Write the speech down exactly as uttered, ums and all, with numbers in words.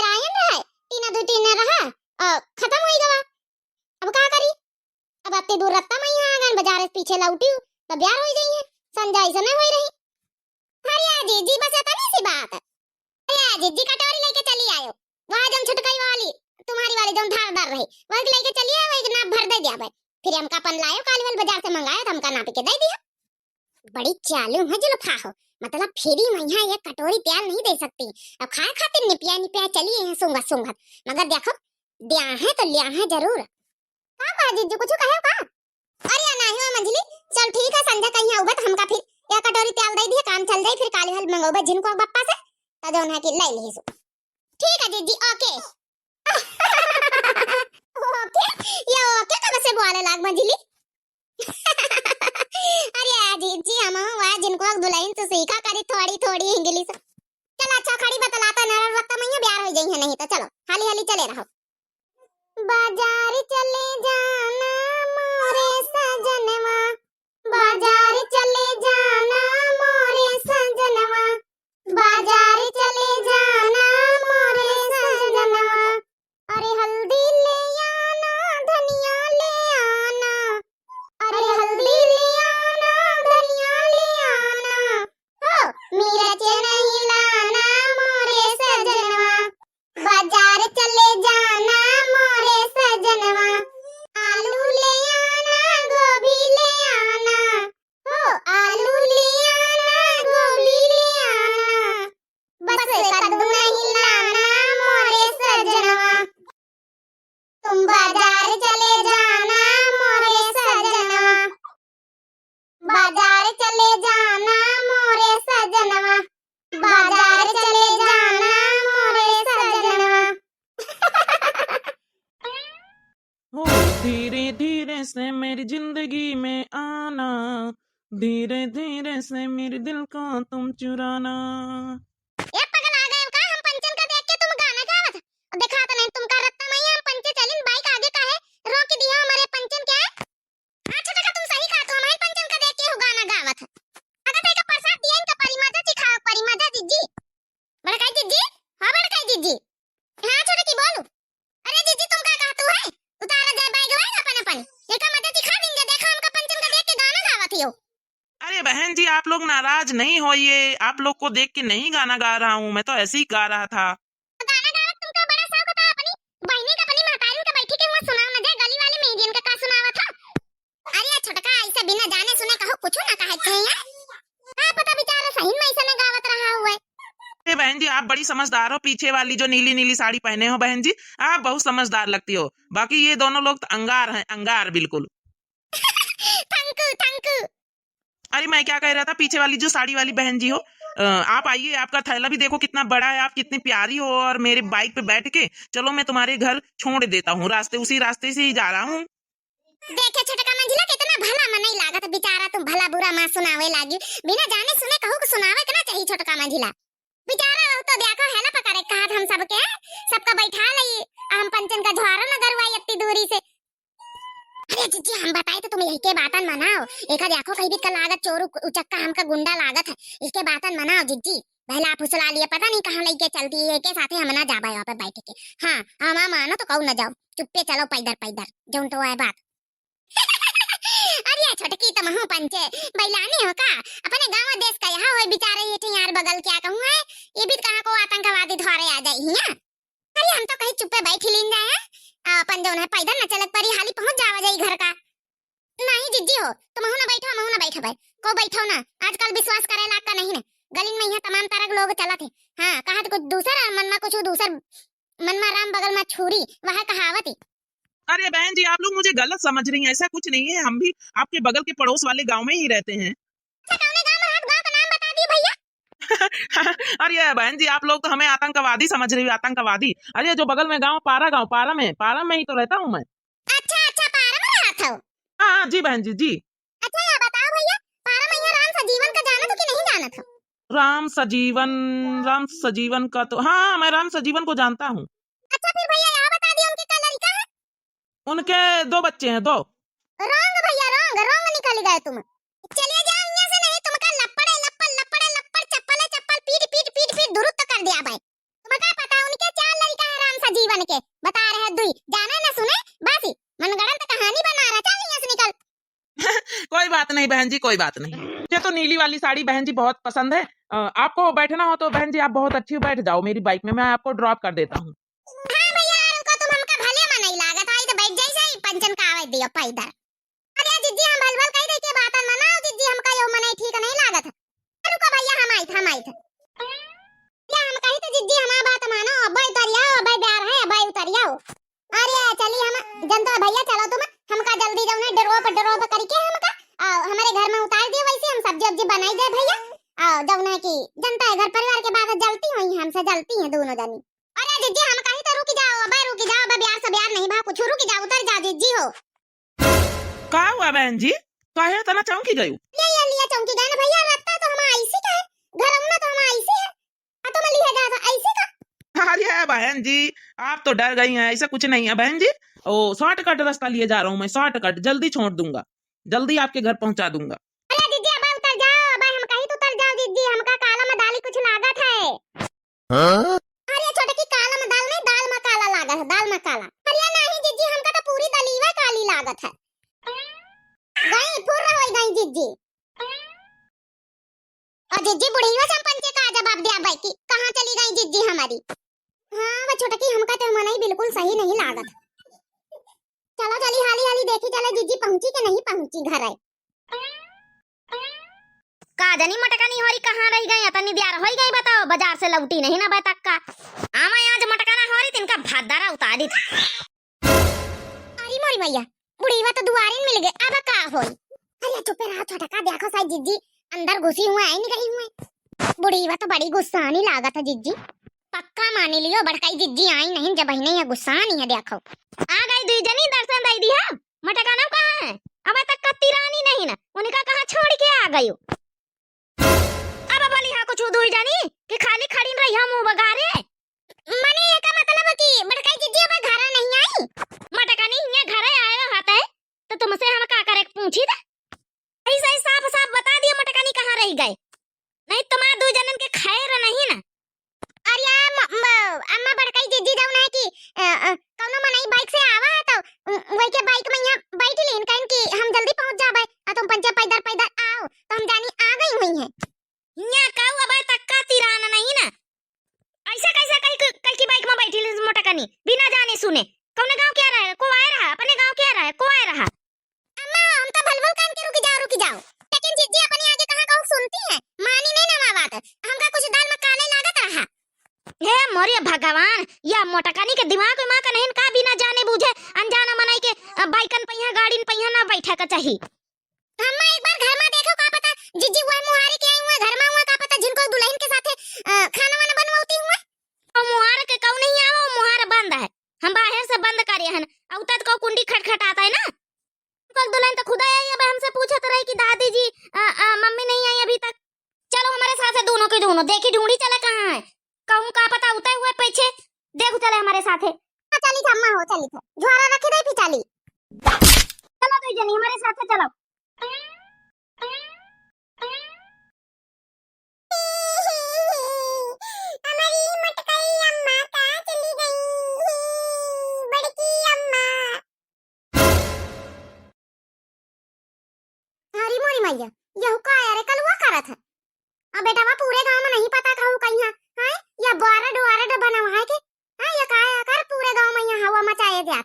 आयन रहा, टीना दो टीना रहा, अ, खतम होई गवा। अब का करी? अब अत्ते दूर रत्ता मइहाँ आ गए, बजारे से पीछे लौटी, तब ब्यार होई जाई है, संजा ऐसे नहीं होई रही। अरे आ जीजी, बस इतनी सी बात है। अरे आ जीजी, कटोरी लेके चली आयो, वहाँ जौन छुटकई वाली, तुम्हारी वाली जौन धारदार रही, वही लेके चली आयो, एक नाप भर दे दिया भाई। फिर हमका अपन लायो, काली वाली बजार से मंगायो, तो हमका नाप के दे दिया। बड़ी चालू है जुल्फा हो, मतलब फ्री मइहाँ एक कटोरी तेल नहीं दे सकती। अब खाए खातिर निपिया निपिया चली है सूंघत सूंघत, मगर देखो, द्या है तो ल्या है जरूर। का कहा जीजू, कुछ कहे का? अरे नहीं हो मंझली, चल ठीक है, संझा कहीं आउबे तो हमका फिर एक कटोरी तेल दे दिए, काम चल जाई, फिर काली हल मंगौबे जिनको बप्पा से, तो जौन है कि ले ली सो। ठीक है जीजी, ओके। ओके? ये ओके कब से बोले लाग मंझली? अरे आ जीजी, हम हुआ जिनको दुल्हन से सीखा करी थोड़ी थोड़ी इंग्लिश। चल अच्छा, खड़ी बतलाता न, रत्ता मइहाँ ब्यार हो जाई है, नहीं तो चलो हाली हाली चले रहो। बाजार चले जाना मोरे सजनवा, बाजार चले जाना मोरे सजनवा, बाजार चले जाना मोरे सजनवा। अरे हल्दी ले आना, धनिया ले आना, अरे हल्दी ले आना, धनिया ले आना, हो मिर्च नहीं लाना मोरे सजनवा। बाजार चले जाना मोरे सजनवा, आलू ले आना, गोभी ले आना, हो आलू ले आना, गोभी ले आना, बस कद्दू नहीं लाना मोरे सजनवा। तुम बाजार चले जाना मोरे सजनवा, बाजार चले जाना मोरे सजनवा, बाजार चले जाना मोरे सजनवा। हो धीरे धीरे से मेरी जिंदगी में आना, धीरे धीरे से मेरे दिल को तुम चुराना। ए पगला गए का? हम पंचन का देख के तुम गाना गावत? अब दिखात नहीं तुमका रत्ता मइहाँ, हम पंचे चलिन, बाइक आगे काहे रोक दिया हमारे पंचन के? अच्छा देखा, तुम सही कहा, तो हमारे पंचन का देख के हो गाना गावत है। अगर तेरे का प्रसाद दिया इनका परी मजा चिखाओ, परी मजा जीजी। बड़काई जीजी, हाँ बड़काई जीजी। हाँ छोटकी बोलू। अरे जीजी तुम का कहतू है? उतारा जाए बैग वैग अपन अपन। एका मजा चिखा दिन जा, देखा हमका पंचन का देख के गाना गावत हियो। अरे बहन जी, आप लोग नाराज नहीं होइए, आप लोग को देख के नहीं गाना गा रहा हूँ, मैं तो ऐसे ही गा रहा था। गाना गावत तुमका बड़ा शौक था, अपनी बहिनी का, अपनी महतारी का बैठी के हुआ सुनाओ ना, जा गली वाले मेहंदियन का का सुनावत हो? अरे छोटका, ऐसे बिना जाने सुने कहू कुछ ना कहे थे यार। का पता बेचारा सही में ऐसा न गावत रहा हुआ है। अरे बहन जी, आप बड़ी समझदार हो, पीछे वाली जो नीली नीली साड़ी पहने हो बहन जी, आप बहुत समझदार लगती हो। बाकी ये दोनों लोग तो अंगार हैं, अंगार बिल्कुल। Thank you, thank you। अरे मैं क्या कह रहा था, पीछे वाली जो साड़ी वाली बहन जी हो, अ, आप आइए, आपका थैला भी देखो कितना बड़ा है, आप कितनी प्यारी हो, और मेरे बाइक पे बैठ के चलो मैं तुम्हारे घर छोड़ देता हूँ, रास्ते, उसी रास्ते से ही जा रहा हूँ। देखे छोटका मंझिला, कितना भला मनई लागत बेचारा, तुम भला बुरा मा सुनावे लागी, बिना जाने सुने कहू के सुनावे के ना चाहिए छोटका मंझिला। बेचारा रहो तो देखो help करे कहत हम सबके, सबका बैठा लई, आ हम पंचन का झोरो न गरुआई इतनी दूरी से। अरे जीजी, हम बताई तो तुम यही के बातन मनाओ। एका देखो कहीं भी का लागत चोर उ-, उचक्का हमका गुंडा लागत है। इसके बातन मनाओ जीजी। भला फुसला लिए, पता नहीं कहाँ लइके चलती है, एके साथे हम ना जाबे वहाँ पे बैठ के। हाँ, हमा मानो तो कहू ना जाओ, चुप्पे चलो पैदर पैदर, जौन तो है बात। अरे छोटकी, तुम हो पंचे, बैलानी हो का? अपने गाँव देश का यहाँ होए बेचारे ये ठे यार बगल क्या कहूँ है, ये भी कहाँ को आतंकवादी धोरे आ जाई हियाँ। अरे हम तो कहीं चुप्पे बैठ ही लीन जाए हैं। आ, अपन जौन है पैदल न चलत परी, हाली पहुँच जावा जाई घर का। नहीं जिज्जी हो, तुम हूँ ना बैठो, हम हूँ ना बैठो भाई, को बैठो ना। आजकल विश्वास करे लाग का नहीं ना, गलिन में यहाँ तमाम तरह के लोग चलत है। हाँ, कहा तो कुछ दूसर मन में कुछ दूसर, मन में राम बगल में छुरी, वह कहावत है। अरे बहन जी, आप लोग मुझे गलत समझ रही हैं, ऐसा कुछ नहीं है। हम भी आपके बगल के पड़ोस वाले गांव में ही रहते हैं। अच्छा, कौने गांव में रहत, गांव का नाम बता दी भैया। अरे बहन जी, आप लोग तो हमें आतंकवादी समझ रही हो, आतंकवादी। अरे जो बगल में गांव, पारा गांव, पारा में, पारा में ही तो रहता हूँ मैं। अच्छा, अच्छा, पारा में रहत हो। हाँ, हाँ, जी बहन जी, जी। अच्छा, या बताओ भैया, पारा में यहाँ राम सजीवन का जानत हो कि नहीं जानत हो? राम सजीवन, राम सजीवन का तो, हाँ, हाँ, मैं राम सजीवन को जानता हूँ। अच्छा, फिर भैया, यहाँ बता दिया, उनके का लड़का है? उनके दो बच्चे हैं, दो। रंग भैया, रंग, रंग निकल गए तुम। चले जाओ यहाँ से, नहीं तुमका लपड़े लपड़, लपड़े लपड़, चप्पले चप्पल, पीट पीट पीट पीट दुरुस्त कर दिया भाई। तुमका पता, उनके चार लड़का के बता रहे दुई, जाने न सुने, बस ही मनगढ़ंत कहानी बना रहा। चल यहाँ से निकल। कोई बात नहीं बहन जी, कोई बात नहीं। मुझे तो नीली वाली साड़ी बहन जी बहुत पसंद है। अ, आपको बैठना हो तो बहन जी आप बहुत अच्छी बैठ जाओ मेरी bike में, मैं आपको drop कर देता हूँ। हाँ भैया, रुको, तुम हमका भले में नहीं लागत, आई तो बैठ जाई सही, पंचन का आवे दियो पैदल। अरे जिज्जी, हम भल भल कही दे के बातन मनाओ जिज्जी, हमका यो मनई ठीक नहीं लागत है। रुको भैया, हम आइत, हम आइत। या हम कही तो जिज्जी हमार बात मानो, अब्बे उतर जाओ, अब्बे प्यार है, अब्बे उतर जाओ। अरे चली हम, जनता भैया चलो तुम, हमका जल्दी जौने drop, drop करके हमका, आ, हमारे घर में उतार दियो, वैसे हम सब्जी उब्जी बनाई दे भैया। आ, जौने की जनता है घर परिवार के बात जलती हुई है हमसे, जलती है दोनों जनी। अरे जिज्जी हम कही तो रुक जाओ, अबे रुक जाओ, अबे प्यार से प्यार नहीं भा कुछ, रुक जाओ, उतर जाओ जिज्जी हो। का हुआ बहन जी, काहे इतना चौंकी गयू? ये, ये लिए चौंकी गए ना भैया, रास्ता तो हमारा ऐसी का है, घर में तो हमारा ऐसी है, आ तुम लिए जात हो ऐसी का? अरे बहन जी, आप तो डर गई हैं, ऐसा कुछ नहीं है बहन जी। ओ, shortcut रास्ता लिए जा रहा हूँ मैं, shortcut, जल्दी छोड़ दूंगा, जल्दी आपके घर पहुंचा दूंगा। अरे जिज्जी, अब उतर जाओ, अब हम कही तो उतर जाओ जिज्जी, हमका काला में दाली कुछ लागत है। हाँ? अरे छोटकी, काला में दाल नहीं, दाल में काला लागत है, दाल में काला। अरे नहीं जिज्जी, हमका तो पूरी दलीवा काली लागत है। गई, फुर्र हो गई जिज्जी। और जिज्जी बुढ़ीवा से हम पंचे का जवाब दिया भाई कि कहाँ चली गई जिज्जी हमारी। हाँ, वो छोटकी हमका तो मनई बिल्कुल सही नहीं लागत। चलो चली हाली हाली देखी चले जिज्जी पहुँची कि नहीं पहुँची घर है। का जानी मटकनी होरी कहाँ रह गई, इतनी देर हो गई बताओ, बाजार से लौटी नहीं ना बे तक का। आवा आज मटकना होरी तिनका भद्दरा उतारी थी। अरे मोरी मैया, बुढ़ीवा तो दुआरे में मिल गए, अब का होई? अरे चुपे रहा छोटका, देखो साई जिज्जी अंदर घुसी हुए, आई नहीं गई हुए। बुढ़ीवा तो बड़ी गुस्सानी लागत है जिज्जी, पक्का मानी लियो बड़काई जिज्जी आई नहीं, जब ही नहीं है गुस्सानी है, देखो। आ गई दुई जनी, दर्शन दे दी है। मटकाना कहाँ है? अब तक कत्ती रानी नहीं ना, उनका कहाँ छोड़ के आ गयो? अब बोली हाँ कुछ दुई जानी कि खाली खड़ी रही हम मुँह बगारे। मने एका मतलब कि बड़काई जिज्जी अब घर नहीं आई? मटकानी ये घर आए हाथ है तो तुमसे हम का करे पूछी था? ऐसा ही साफ साफ बता दिया मटकानी कहाँ रह गए, नहीं तुम्हारे दो जनन के खैर नहीं ना। अरे या म-, म-, अम्मा बड़काई जिज्जी जौन है कि, अ, अ, कौनो मनई bike से आवा है तो, उ, वही के bike में यहाँ बैठ लेन कहन कि हम जल्दी पहुँच जाबे, आ तुम पंचे पैदल पैदल आओ, तो हम जानी आ गई हुई हैं। यहाँ कहू अब तक का तिरान नहीं ना, ऐसा कैसा कही क-, कही की bike में बैठी ली मोटकनी बिना जाने सुने, कौने गाँव क्या रहे, को आए रहा, अपने गाँव क्या रहे, को आए रहा। अम्मा, हम तो भलभल कान के रुकी जाओ, रुकी जाओ। लेकिन जिज्जी अपने आगे कहाँ कहूँ सुनती है, मानी नहीं ना बात। हमका कुछ दाल में काले लागत रहा। हे मोरे भगवान, या मोटकनी के दिमाग में का नहीं का बिना जाने बूझे अनजाना मनई के, अ, बाइकन पहिया, गाड़ीन पहिया ना बैठे के चाही। अम्मा, एक बार घर में देखो, का पता जिज्जी वह मुहारे के आई हुए घर में हुआ, का पता जिनको दुल्हन के साथे, अ, खाना वाना बनवाती हुए। और मुहार के कहू नहीं आवा, वो मुहार बंद है, हम बाहर से बंद करे हन। और तद को कुंडी खटखटाता है ना, कल दुल्हन तो खुदा आई, अब हमसे पूछत रही कि दादी जी, अ, अ, मम्मी नहीं आई अभी तक। चलो हमारे साथ है दोनों के दोनों, देखी ढूंढी चले कहाँ है। कहूँ का पता उतरे हुए पीछे, देखो चले हमारे साथ है। हाँ, चली था अम्मा हो, चली था। झोरा रखी दे फिर चली। चलो दो जनी हमारे साथ है, चलो। हमारी मोटकई अम्मा कहाँ चली गई? बड़की अम्मा। अरे मोरी मैया, यहू का यारे कलुआ करत है? अब बेटवा पूरे गांव में नहीं पता कहू कहीं है, हैं? या बारड वारड बनवा है के? हैं? या का कर पूरे गांव में यहाँ हवा मचाए जात?